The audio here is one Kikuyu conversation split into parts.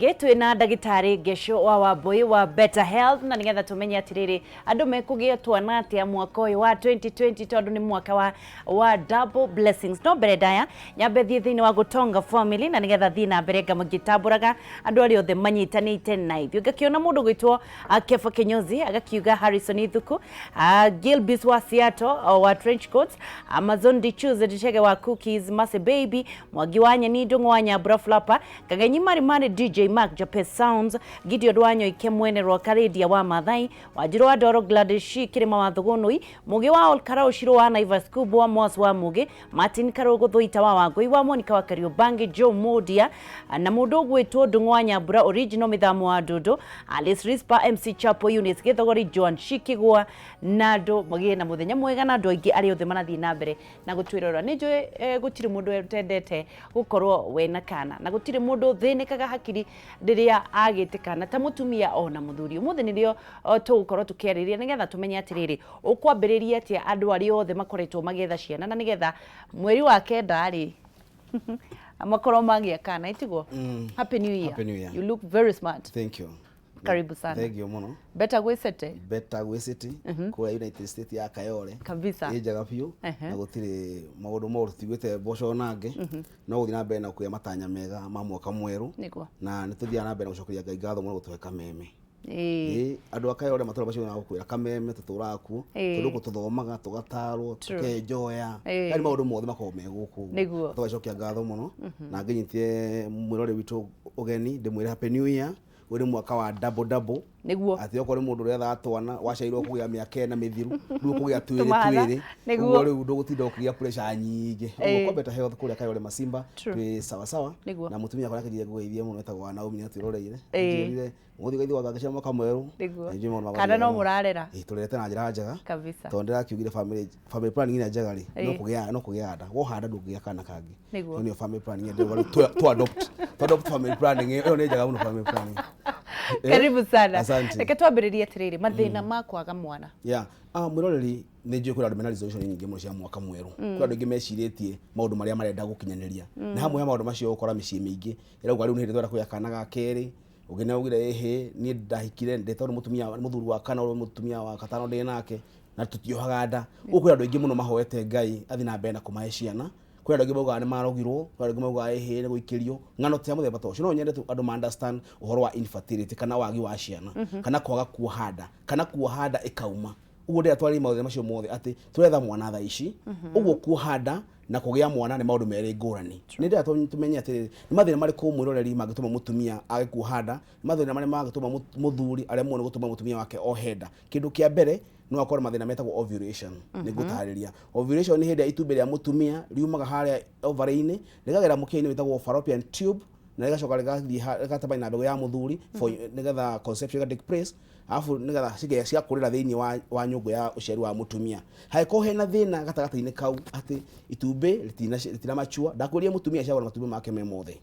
Twĩ na ndagĩtarĩ Ngeco wa Wambui wa Better Health, na nĩgetha tũmenye atĩrĩrĩ, andũ mekũgĩa twana atĩa mwaka ũyũ wa 2020, tondũ nĩ mwaka wa double blessings. No mbere ndaya nyambe thiĩ thĩinĩ wa Gũtonga family, na nĩgetha thiĩ na mbere ngĩtambũraga andũ arĩa othe manyitanĩte na ithuĩ. Ngakĩona mũndũ gwĩtwo Kefa Kinyozi, agakiuga Harrison Ithuku, Gilbis wa Seattle wa Trench Coats, Amazon Dichuse Dichege wa Cookies, Mercy Baby Mwangi wa Nyeni, Ndung'u wa Nyambura, Flapper Kagenyi, Marimari, DJ Mark Japes Sounds, Gideon wa Nyoike, Mwene Rwaka, Radia wa Mathai, Wanjiru wa Ndoro, Gladys Shi Kirima wa Thugunui, Mugi wa Olkara, Ushiro wa Naivas, Kubwa wa Mwas wa Mugi, Martin Karugu Thuita wa Wangui wa Monica wa Kariubangi, Joe Modia na mundu ugwitwo Ndung'u wa Nyambura original, Mithamo wa Ndundu, Alice Rispa, MC Chapo, Eunice Githogori, Joan Shikigwa, na andu magie na muthenya mwega, na andu aingi aria othe marathie na mbere na gũtwĩrora. Nĩ njũĩ gũtirĩ mũndũ ũtendete gũkorwo wena kana, na gũtirĩ mũndũ ũthĩnĩkaga hakiri rĩrĩa agĩte kana, ta mũtumia ona mũthuri. Ũmũthĩ nĩrĩo tũgũkorwo tũkĩarĩrĩria nĩgetha tũmenye atĩrĩrĩ, ũkwambĩrĩria atĩa andũ arĩa othe makoretwo magĩetha ciana, na nĩgetha mweri wa kenda rĩ makorwo magĩa kana, ĩtiguo? Happy New Year. Happy New Year. You look very smart. Thank you. Karibu sana. Thank you mũno. Better gwĩcete. Better gwĩ city kũrĩa United States ya Kayole. Kabisa. Ĩ njega biũ. Na gũtirĩ maũndũ moru, tũtiguĩte mboco nangĩ, no gũthiĩ na mbere na kuoya matanya mega ma mwaka mwerũ. Na nĩ tũthiaga na mbere na gũcokeria Ngai ngatho mũno gũtũhe kameme. Ĩĩ, andũ a Kayole matũra macio gũkwĩra kameme tũtũraga kuo, tondũ gũkũ tũthomaga, tũgatarwo, tũkenjoya, yani maũndũ mothe makoragwo me gũkũ. Tũgacokia ngatho mũno, na ngĩnyitie mwĩrore witũ ũgeni ndĩmwĩre Happy New Year. Ũyũ nĩ mwaka wa double double. Atĩ okorwo nĩ mũndũ ũrethaga twana, waciarirwo kũgĩa mĩaka 4 mĩthiru, rĩu ũkũgĩa twĩrĩ. Tũmahatha. Twĩrĩ. Ũguo rĩu ndũgũtinda ũkĩgĩa pressure nyingĩ. Ũguo kwa Better Health kũrĩa Kayole Masimba twĩ sawa sawa. Na mũtumia wakwa nĩakĩnjĩrire ngũgeithie mũno, etagwo wa Naomi, nĩatwĩroreire. Anjĩrire mũgũthiĩ geithio gwathake cia mwaka mwerũ. Na nĩnjũĩ maũndũ Kana no mũrarera. Ĩĩ, tũrerete na njĩra njega. Kabisa. Tondũ ndĩrakiugire family planning ĩrĩa njega rĩ, no kũgĩa nda. Woha nda ndũngĩgĩa kana kangĩ. Ĩyo nĩyo family planning ĩrĩa ndĩrauga rĩu tu adopt family planning ĩyo nĩ njega mũno, family planning. Karibu sana. Asante. Reke twambĩrĩrie atĩrĩrĩ, mathĩna ma kwaga mwana. Yeah. Mwĩroreri, nĩ njũĩ kwĩna andũ mena resolution nyingĩ mũno cia mwaka mwerũ. Kwĩ andũ aingĩ mecirĩtie maũndũ marĩa marenda gũkinyanĩria. Na hamwe ha maũndũ macio ũgũkora mĩciĩ mĩingĩ ĩrauga rĩu nĩ hĩndĩ twenda kũgĩa kana ga kerĩ. Ũngĩ nĩ augire ĩhĩ, niĩ ndahikire ndĩ tondũ mũtumia mũthuri wa kana ũrĩa mũtumia wa gatano ndĩ nake na tũtiohaga nda. Ũguo kwĩ andũ aingĩ mũno mahoete Ngai athiĩ na mbere na kũmahe ciana. Kwĩ andũ angĩ maugaga nĩ marogirwo, kwĩ andũ angĩ maugaga ĩhĩ nĩ gũikĩrio ng'ano cia mũthemba ta ũcio. No nyende tu andũ ma understand ũhoro wa infertility, kana wagi wa ciana, kana kwaga kuoha nda, kana kuoha nda ĩkauma. Ũguo ndĩrenda twarĩrie maũndũ macio mothe, atĩ tũretha mwana thaa ici. Ũguo kuoha nda na kũgĩa mwana nĩ maũndũ merĩ ngũrani. Nĩ ndĩrenda tũmenye atĩrĩrĩ, nĩ mathĩna marĩkũ, mwĩroreri, mangĩtũma mũtumia age kuoha nda, nĩ mathĩna marĩa mangĩtũma mũthuri aremwo nĩ gũtũma mũtumia wake ohe nda. Kĩndũ kĩa mbere, no akorwo na mathĩna metagwo ovulation. Nĩ ngũtarĩria. Ovulation nĩ hĩndĩ ĩrĩa itumbĩ rĩa mũtumia riumaga harĩa ovary-inĩ, rĩkagera mũkiha-inĩ wĩtagwo fallopian tube, na rĩgacoka rĩgathiĩ rĩgatabania na mbegũ ya mũthuri for nĩgetha conception ĩga take place, alafu nĩgetha cigakũrĩra thĩinĩ wa nyũngũ ya ũciari wa mũtumia. Hangĩkorwo hena thĩna gatagatĩ-inĩ kau, atĩ itumbĩ rĩtina mature, ndakwĩrire mũtumia aciaragwo na matumbĩ make me mothe.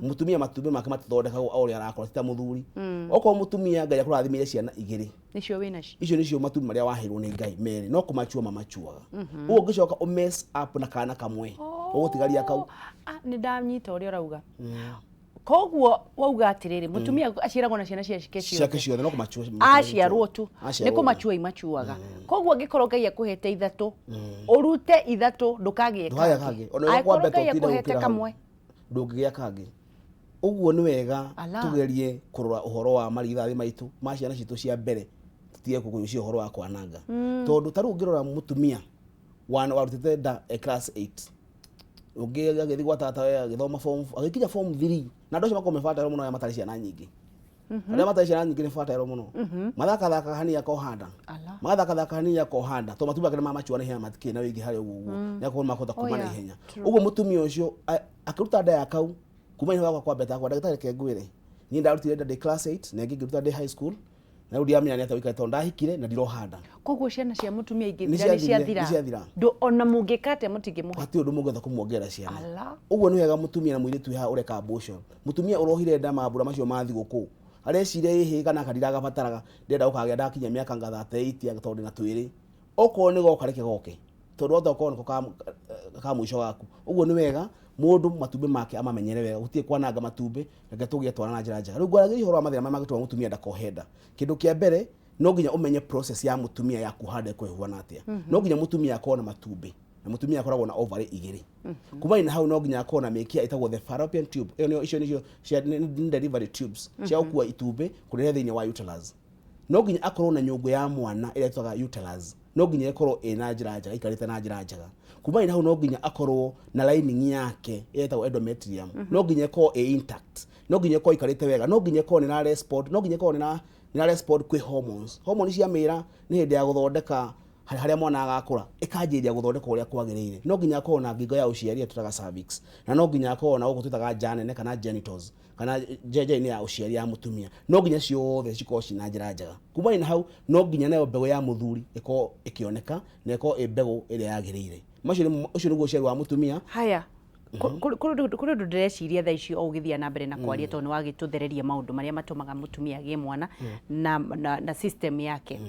Mũtumia matumbĩ make matithondekagwo o ũrĩa arakũra, ti ta mũthuri. Okorwo mũtumia Ngai akũrathimire ciana igĩrĩ, Nĩcio wĩ nacio. Icio nĩcio matumbĩ marĩa waheirwo nĩ Ngai merĩ, no kũmachua mamachuaga. Ũguo ũngĩcoka ũ mess up na kana kamwe, ũgũtigaria kau. Ah, nĩ ndanyita ũrĩa ũrauga. Koguo wauga atĩrĩrĩ, mũtumia aciaragwo na ciana ciake ciothe. Ciake ciothe, no kũmachua. Aciarwo tu nĩ kũmachua imachuaga. Koguo angĩkorwo Ngai akũhete ithatũ, ũrute ithatũ, ndũkagĩe ndũkagĩa kangĩ. Ona angĩkorwo kwambia Ngai tũtinde akũhete gũkĩra hau. Kamwe. Ndũngĩgĩa kangĩ. Ũguo nĩ wega Ala. Tũgerie kũrora ũhoro wa marigithathi maitũ ma ciana citũ cia mbere, tũtige kũgucia ũhoro wa kwananga, tondũ ta rĩu ũngĩrora mũtumia warutĩte nda e class 8, ũngĩ agĩthiĩ gwa tata we agĩthoma form, agĩkinya form 3, na andũ acio makoragwo me fertile mũno, arĩa matarĩ ciana nyingĩ. Arĩa matarĩ ciana nyingĩ nĩ fertile mũno, mathakathaka hanini akoha nda. Ala. Magathakathaka hanini akoha nda, tondũ matumbĩ make nĩ mamachua na ihenya, matikĩrĩ na wĩingĩ harĩa ũguo ũguo, nĩ akorwo makũhota kuma na ihenya. Ũguo mũtumia ũcio akĩruta nda ya kau kuma ihinda gwakwa kwa mbeta kwa ndagĩtarĩ, reke ngwĩre, niĩ ndarutire nda ndĩ class 8 na ĩngĩ ngĩruta ndĩ high school, na rĩu ndiramenya nĩ atĩa gũikara tondũ ndahikire na ndiroha nda. Koguo ciana cia mũtumia Nĩ ingĩthira nĩ ciathirire, ciathira. Nĩ ciathira. Ndũ ona mũngĩka atĩa mũtingĩmũhe. Hatirĩ ũndũ mũngĩhota kũmuongerera ciana. Ala. Ũguo nĩ wega mũtumia na mũirĩtu wĩ haha ũreka abortion, mũtumia ũrohire nda mambura macio ma thigũkũ, areciria ĩhĩ kana aka ndiragabataraga, ndĩrenda gũkagĩa ndakinyia mĩaka nga 38 tondũ ndĩna twĩrĩ. Okorwo nĩ goka, reke goke, tondũ wahota gũkorwo nĩko ka mũico gaku. Ũguo nĩ wega Mũndũ matumbĩ make amamenyere wega, gũtirĩ kwananga matumbĩ, reke tũgĩe twana na njĩra njega. Rĩu ngwaragĩria ũhoro wa mathĩna marĩa mangĩtũma mũtumia ndakohe nda. Kĩndũ kĩa mbere, no nginya ũmenye process ya mũtumia ya kuoha nda ĩkorwo ĩhuana atĩa. No nginya mũtumia akorwo na matumbĩ, na mũtumia akoragwo na ovary igĩrĩ. Kumania na hau no nginya akorwo na mĩkiha ĩtagwo the fallopian tube. Ĩyo nĩyo, icio nĩcio cia nĩ delivery tubes cia gũkua itumbĩ kũrĩrehe thĩinĩ wa uterus. No nginya akorwo na nyũngũ ya mwana ĩrĩa twĩtaga uterus, no nginya ĩkorwo ĩ na njĩra njega, ĩikarĩte na njĩra njega. Kumania na hau no nginya akorwo na lining yake ĩrĩa ĩtagwo endometrium, no nginya ĩkorwo ĩ intact, no nginya ĩkorwo ĩikarĩte wega, no nginya ĩkorwo nĩ ĩra respond, no nginya ĩkorwo nĩ ĩra respond kwĩ hormones. Hormones cia mĩra nĩ hĩndĩ ya gũthondeka harĩa mwana agakũra, ĩkanjĩrĩria gũthondekwo ũrĩa kwagĩrĩire. No nginya akorwo na ngingo ya ũciari ĩrĩa twĩtaga cervix, na no nginya akorwo na gũkũ twĩtaga nja nene kana genitals, kana nja-inĩ ya ũciari ya mũtumia, no nginya ciothe cikorwo ciĩ na njĩra njega. Kumania na hau, no nginya nayo mbegũ ya mũthuri ĩkorwo ĩkĩoneka na ĩkorwo ĩ mbegũ ĩrĩa yagĩrĩire. Macio nĩ, ũcio nĩguo ũciari wa mũtumia. Haya, kũrĩ ũndũ ndĩreciria thaa ici o ũgĩthiĩ na mbere na kwaria, tondũ nĩ wagĩtũthereria maũndũ marĩa matũmaga mũtumia agĩe mwana na system yake.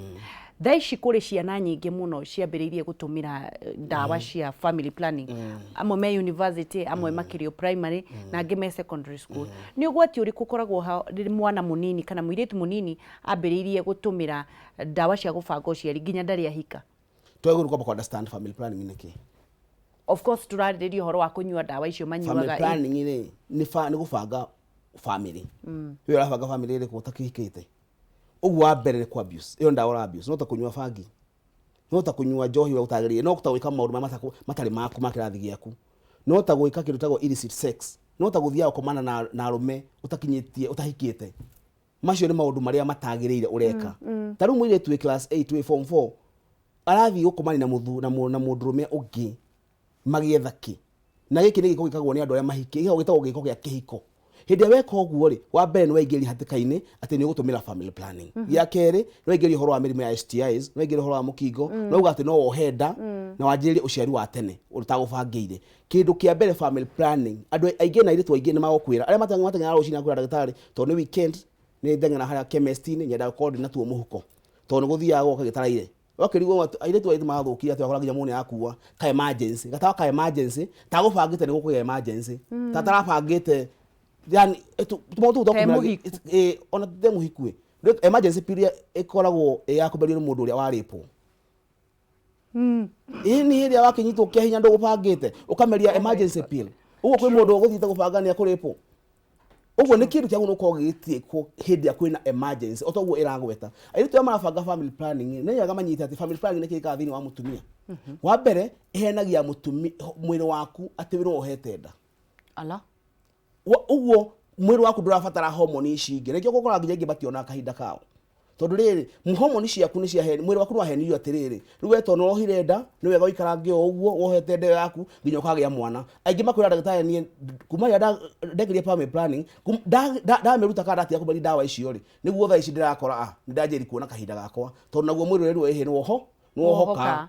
Thaa ici kũrĩ ciana nyingĩ mũno ciambĩrĩirie gũtũmĩra ndawa cia family planning. Amwe me university, amwe makĩrĩ o primary, na angĩ me secondary school. Nĩ ũgwati ũrĩkũ ũkoragwo ho rĩrĩa mwana mũnini kana mũirĩtu mũnini ambĩrĩirie gũtũmĩra ndawa cia gũbanga ũciari nginya ndarĩ ahika? Twagĩrĩirwo kwamba kũ understand family planning nĩ kĩ. Of course tũrarĩrĩria ũhoro wa kũnyua ndawa icio Family manyuaga. planning rĩ, nĩ gũbanga family. We ũrabanga family ĩrĩkũ ũtakĩhikĩte? Ũguo wa mbere nĩ kũ abuse. Ĩyo ndawa ũra abuse. No ta kũnyua bangi, no ta kũnyua njohi ũrĩa ũtagĩrĩire, no ta gwĩka maũndũ marĩa matarĩ maku ma kĩrathi gĩaku, no ta gwĩka kĩndũ gĩtagwo illicit sex, no ta gũthiaga gũkomana na arũme ũtakinyĩtie, ũtahikĩte. Macio nĩ maũndũ marĩa matagĩrĩire ũreka. Ta rĩu mũirĩtu wĩ class 8, wĩ form 4, arathiĩ gũkomania na mũndũrũme ũngĩ magĩetha kĩ? Na gĩkĩ nĩ gĩko gĩkagwo nĩ andũ arĩa mahikĩ, gĩkagwo gĩtagwo gĩko gĩa kĩhiko. Hĩndĩ ĩrĩa weka ũguo rĩ, wa mbere nĩ waingĩria hatĩka-inĩ atĩ nĩ ũgũtũmĩra family planning. Gĩa kerĩ, nĩ waingĩria ũhoro wa mĩrimũ ya STIs, nĩ waingĩria ũhoro wa mũkingo, nĩ wauga atĩ no wohe nda na wanjĩrĩrie ũciari wa tene ũtagũbangĩire. Kĩndũ kĩa mbere family planning, andũ aingĩ na airĩtu aingĩ nĩ magũkwĩra, arĩa mateng'eraga rũcinĩ kwĩra ndagĩtarĩ, tondũ nĩ weekend, nĩ ndeng'era harĩa chemist-inĩ, nyendaga gũkorwo ndĩ natuo mũhuko, tondũ nĩ gũthiaga gwoka gĩtaraire. Wakĩrigwo airĩtu aitũ marathũkia atĩ wakora nginya mũndũ nĩ arakua ka emergency, gatawa ka emergency, tagũbangĩte nĩ gũkũgĩa emergency, ta tarabangĩte, yani tũmaũndũ tũu Te twa mũhiku. Ona te mũhiku ĩ. Rĩu emergency period ĩkoragwo ĩ ya kũmerio nĩ mũndũ ũrĩa warĩpwo. Ĩ nĩ hĩndĩ ĩrĩa wakĩnyitwo kĩa hinya ndũgũbangĩte, ũkameria emergency pill. Ũguo kwĩ mũndũ ũgũthiĩte gũbanga nĩ akũrĩpwo. Ũguo nĩ kĩndũ kĩagĩrĩirwo gũkorwo gĩgĩtiĩkwo hĩndĩ ĩrĩa kwĩna emergency, o ta ũguo ĩragweta. Airĩtu arĩa marabanga family planning, nĩ wega manyite atĩ family planning nĩ kĩĩ gĩkaga thĩinĩ wa mũtumia. Wa mbere, ĩhenagia mũtumia, mwĩrĩ waku atĩ wĩ wohete nda. Ala. Ũguo mwĩrĩ waku ndũrabatara hormone ici ingĩ. Nĩkĩo ũkoraga nginya aingĩ mationaga kahinda kao. Tondũ rĩrĩ, hormone ciaku nĩ ciahe, mwĩrĩ waku nĩ wahenirio atĩrĩrĩ, rĩu we tondũ nĩ wohire nda, nĩ wega ũikarange o ũguo wohete nda ĩyo yaku nginya ũkagĩa mwana. Aingĩ makwĩra ndagĩtarĩ niĩ kuma rĩrĩa ndekĩrire family planning, ndamĩruta kana ndatiga kũmeria ndawa icio rĩ, nĩguo thaa ici ndĩrakora nĩ ndanjĩrĩria kuona kahinda gakwa, tondũ naguo mwĩrĩ ũrerwo ĩhĩ nĩ wohoka.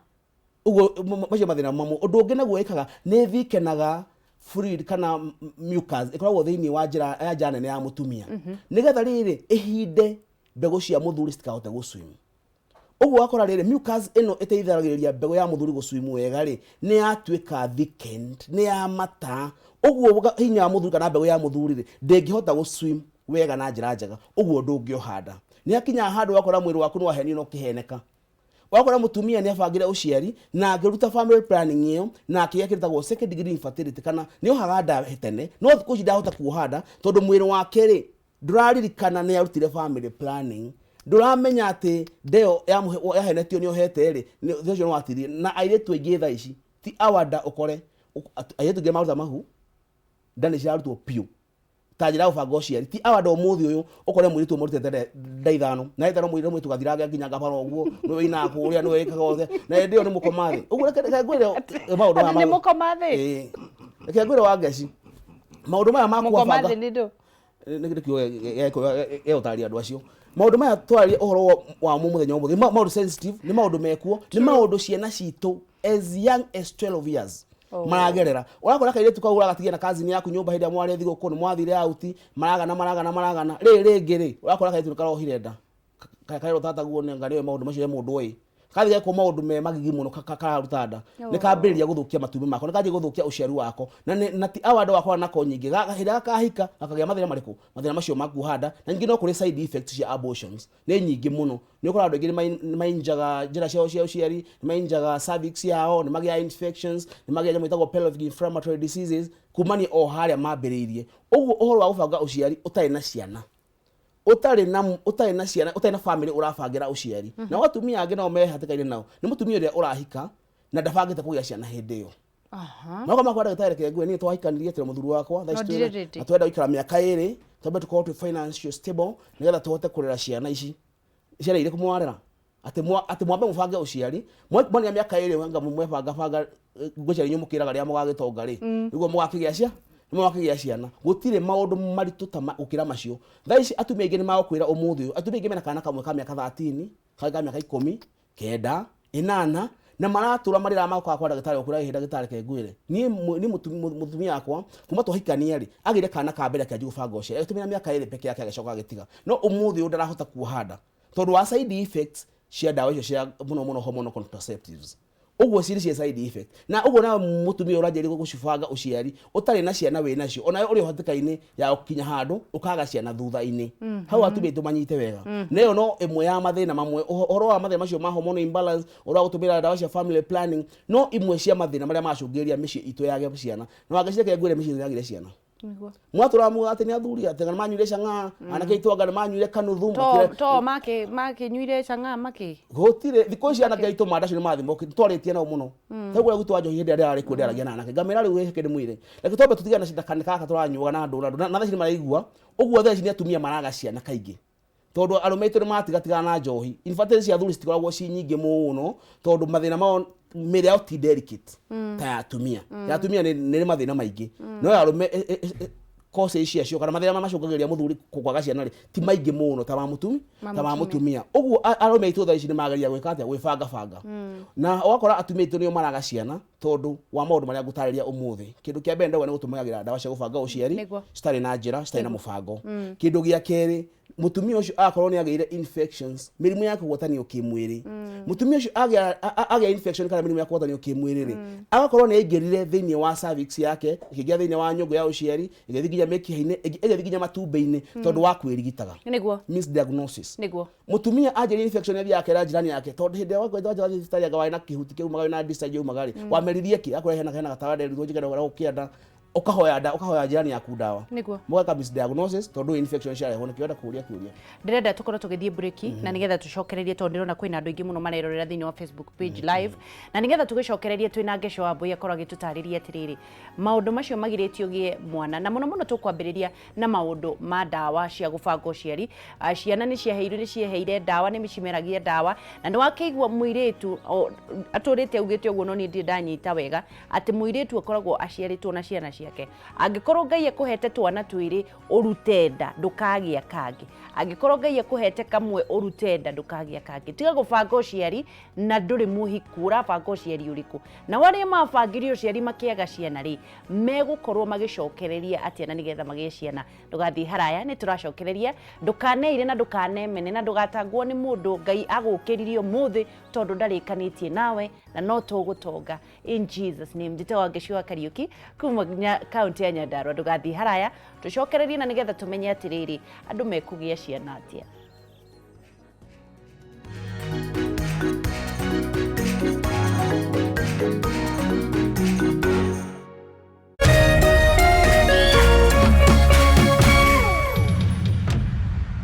Ũguo macio mathĩna mamwe. Ũndũ ũngĩ naguo ĩkaga nĩ thikenaga fluid kana mucus ĩkoragwo thĩinĩ wa njĩra ya nja nene ya mũtumia, nĩgetha rĩrĩ ĩhinde mbegũ cia mũthuri citikahote gũswim. Ũguo wakora rĩrĩ mucus ĩno ĩteithagĩrĩria mbegũ ya mũthuri gũswim wega rĩ, nĩ yatuĩka thickened, nĩ ya mata. Ũguo hinya wa mũthuri kana mbegũ ya mũthuri rĩ, ndĩngĩhota gũswim wega na njĩra njega, ũguo ndũngĩoha nda. Nĩ hakinyaga handũ wakora mwĩrĩ waku nĩ wahenio na ũkĩheneka. Wakora mũtumia nĩ abangire ũciari na akĩruta family planning ĩyo na akĩgĩa kĩndũ gĩtagwo second degree infertility, kana nĩ ohaga nda tene no thikũ ici ndahota kuoha nda tondũ mwĩrĩ wake rĩ ndũraririkana nĩ arutire family planning, ndũramenya atĩ nda ĩyo yahenetio nĩ ohete rĩ, thutha ũcio nĩ watirie. Na airĩtu aingĩ thaa ici ti awanda ũkore airĩtu aingĩ maruta mahu, nda nĩ cirarutwo biũ ta njĩra ya gũbanga ũciari. Ti awanda ũmũthĩ ũyũ ũkore mũirĩtu ũmwe ũrutĩte nda ithano na ithano, mũirĩtu mũirĩtu gathirange nginya ngabara ũguo, nĩwe ũinaga kũrĩa, nĩwe wĩkaga othe, na hĩndĩ ĩyo nĩ mũkoma thĩ. Ũguo reke ngwĩre maũndũ maya Atĩ nĩ mũkoma thĩ? Ĩĩ. Reke ngwĩre Wangeci, maũndũ maya ma Mũkoma kwabanga thĩ nĩ ndũ? Nĩ kiugo gĩa gũtarĩria andũ acio. Maũndũ maya twararia ũhoro wa mũthenya ũmũthĩ, nĩ maũndũ sensitive, nĩ maũndũ mekuo, nĩ maũndũ ciana citũ as young as 12 years maragerera. Ũrakora kairĩtu kau ũragatigia na cousin yaku nyũmba hĩndĩ ĩrĩa mwarĩ thigũkũ, nĩ mwathire out, maragana maragana maragana, rĩrĩ rĩngĩ rĩ, ũrakora kairĩtu nĩ karohire nda. Karerwo tataguo nĩ anga nĩoĩ maũndũ macio he mũndũ oĩ. Kathiĩ gekwo maũndũ me magigi mũno kararuta nda, nĩ kambĩrĩria gũthũkia matumbĩ mako, nĩ kanjia gũthũkia ũciari wako. Na na ti awa andũ gakoragwo nako nyingĩ. Hĩndĩ ĩrĩa gakahika gakagĩa mathĩna marĩkũ? Mathĩna macio ma kuoha nda. Na ningĩ no kũrĩ side effects cia abortions, nĩ nyingĩ mũno. Nĩ ũkoraga andũ aingĩ nĩ mainjaga njĩra ciao cia ũciari, nĩ mainjaga cervix yao, nĩ magĩaga infections, nĩ magĩaga nyamũ ĩtagwo pelvic inflammatory diseases, kumania o harĩa mambĩrĩirie. Ũguo ũhoro wa gũbanga ũciari ũtarĩ na ciana, ũtarĩ na ũtarĩ na ciana, ũtarĩ na family ũrabangĩra ũciari. Nao atumia angĩ nao me hatĩka-inĩ nao nĩ mũtumia ũrĩa ũrahika na ndabangĩte kũgĩa ciana hĩndĩ ĩyo. Mauga makwa, "Ndagĩtarĩ, reke ngue, niĩ twahikanirie tũrĩ mũthuri wakwa thaa No ici ndirĩ ready. Na twenda gũikara mĩaka 2 twambe tũkorwo twĩ financial stable nĩgetha tũhote kũrera ciana ici." Ciana irĩkũ mwarera? Atĩ atĩ mwambe mũbange ũciari mwania mĩaka 2 anga mwebanga banga, ngwĩciria inyuĩ mũkĩraga rĩrĩa mũgagĩtonga rĩ, nĩguo mũgakĩgĩa cia nĩguo mũgakĩgĩa ciana. Gũtirĩ maũndũ maritũ ta gũkĩra macio. Thaa ici atumia aingĩ nĩ magũkwĩra ũmũthĩ ũyũ, atumia aingĩ mena kana kamwe ka mĩaka 13, kangĩ ka mĩaka 10, 9, 8, na maratũra marĩraga magokaga kwa ndagĩtarĩ gũkwĩra, "Ĩhĩ ndagĩtarĩ, reke ngwĩre, niĩ niĩ mũtumia wakwa kuma twahikania rĩ, agĩire kana ka mbere akĩanjia gũbanga ũciari, agĩtũmĩra mĩaka 2 peke yake, agĩcoka agĩtiga, no ũmũthĩ ũyũ ndarahota kuoha nda tondũ wa side effects cia ndawa icio cia mũno mũno hormonal contraceptives." Ũguo cirĩ cia side effect. Na ũguo nawe mũtumia ũranjĩrĩria gũcibanga ũciari ũtarĩ na ciana wĩ nacio, onawe ũrĩ hatĩka-inĩ ya gũkinya handũ ũkaga ciana thutha-inĩ. Hau atumia aitũ manyite wega, na ĩyo no ĩmwe ya mathĩna mamwe. Ũhoro wa mathĩna macio ma hormonal imbalance, ũhoro wa gũtũmĩra ndawa cia family planning, no imwe cia mathĩna marĩa macũngĩrĩria mĩciĩ itũ yage ciana. Na wangĩcireke ngwĩre, mĩciĩ itũ yagire ciana. Mwatũraga muga atĩ nĩ athuri, atĩ nĩ manyuire cang'aa, anake aitũ anga nĩ manyuire kanuthu. To to makĩnyuire cang'aa makĩ Gũtirĩ thikũ ici anake aitũ mandacio nĩ mathimo twarĩtie nao mũno. Tarĩu kũrĩa gwitũ wa njohi, hĩndĩ ĩrĩa ndĩrarĩ kuo, ndĩaragia na anake ngamĩra, "Rĩu reke ndĩmwĩre, reke twambe tũtigane na kanĩ gaka tũranyuaga na ndũ na ndũ." Na thaa ici nĩ maraigua ũguo. Thaa ici nĩ atumia maraga ciana kaingĩ tondũ arũme aitũ nĩ matigatigana na njohi. Infertility cia athuri citikoragwo ci nyingĩ mũno tondũ mathĩna mao, mĩĩrĩ yao ti delicate ta ya atumia. Ya atumia nĩ ĩrĩ mathĩna maingĩ, no ya arũme causes ciacio kana mathĩna marĩa macũngagĩrĩria mũthuri kwaga ciana rĩ, ti maingĩ mũno ta ma mũtumia. Ũguo arũme aitũ thaa ici nĩ mageria gwĩka atĩa? Gwĩbanga banga. Na ũgakora atumia aitũ nĩo maraga ciana tondũ wa maũndũ marĩa ngũtarĩria ũmũthĩ. Kĩndũ kĩa mbere ndauga nĩ gũtũmagĩra ndawa cia gũbanga ũciari citarĩ na njĩra, citarĩ na mũbango. Kĩndũ gĩa kerĩ, mũtumia ũcio agakorwo nĩ agĩire infections, mĩrimũ ya kũgwatanio kĩmwĩrĩ. Mũtumia ũcio agĩa infection kana mĩrimũ ya kũgwatanio kĩmwĩrĩ rĩ, agakorwo nĩ aingĩrire thĩinĩ wa cervix yake, ĩkĩingĩra thĩinĩ wa nyũngũ ya ũciari, ĩgĩthiĩ nginya mĩkiha-inĩ, ĩgĩthiĩ nginya matumbĩ-inĩ tondũ wa kwĩrigitaga. Misdiagnosis. Mũtumia anjĩria infection, athiĩ akera jirani yake, tondũ hĩndĩ ĩrĩa wakwenda wathiĩ thibitarĩ anga warĩ na kĩhuti kĩaumaga, wĩna discharge yaumaga rĩ, wameririe kĩ akwĩra hena gatawa nderirwo njĩke gũkĩenda, ũkahoya nda, ũkahoya jirani yaku ndawa. Mũgeka misdiagnosis tondũ infection ciarehwo nĩkĩo. Wenda kũũria kĩũria? Ndĩrenda tũkorwo tũgĩthiĩ break na nĩgetha tũcokererie, tondũ ndĩrona kwĩna andũ aingĩ mũno marerorera thĩinĩ wa Facebook page live, na nĩgetha tũgĩcokererie twĩna Ngeco wa Mbũi akorwo agĩtũtarĩria atĩrĩrĩ, maũndũ macio magirĩtie ũgĩe mwana, na mũno mũno tũkwambĩrĩria na maũndũ ma ndawa cia gũbanga ũciari. Ciana nĩ ciaheirwo, nĩ cieheire ndawa, nĩ cimeragia ndawa, na nĩ wakĩigua mũirĩtu atũrĩte augĩte ũguo, no niĩ ndirĩ ndanyita wega atĩ mũirĩtu akoragwo aciarĩtwo na ciana ciake. Angĩkorwo Ngai akũhete twana 2, ũrute nda, ndũkagĩa kangĩ. Angĩkorwo Ngai akũhete kamwe, ũrute nda, ndũkagĩa kangĩ. Tiga gũbanga ũciari na ndũrĩ mũhiku. Ũrabanga ũciari ũrĩkũ? Nao arĩa mabangire ũciari makĩaga ciana rĩ, megũkorwo magĩcokereria atĩa na nĩgetha magĩe ciana? Ndũgathiĩ haraya, nĩ tũracokereria. Ndũkaneire na ndũkanemene na ndũgatangwo nĩ mũndũ. Ngai agũkĩririe ũmũthĩ tondũ ndarĩkanĩtie nawe, na no tũgũtonga in Jesus name. Njĩtagwo Ngeci wa Kariũki kuma kaunti ya Nyandarua. Ndũgathiĩ haraya, tũcokererie na nĩgetha tũmenye atĩrĩrĩ, andũ mekũgĩa ciana atĩa.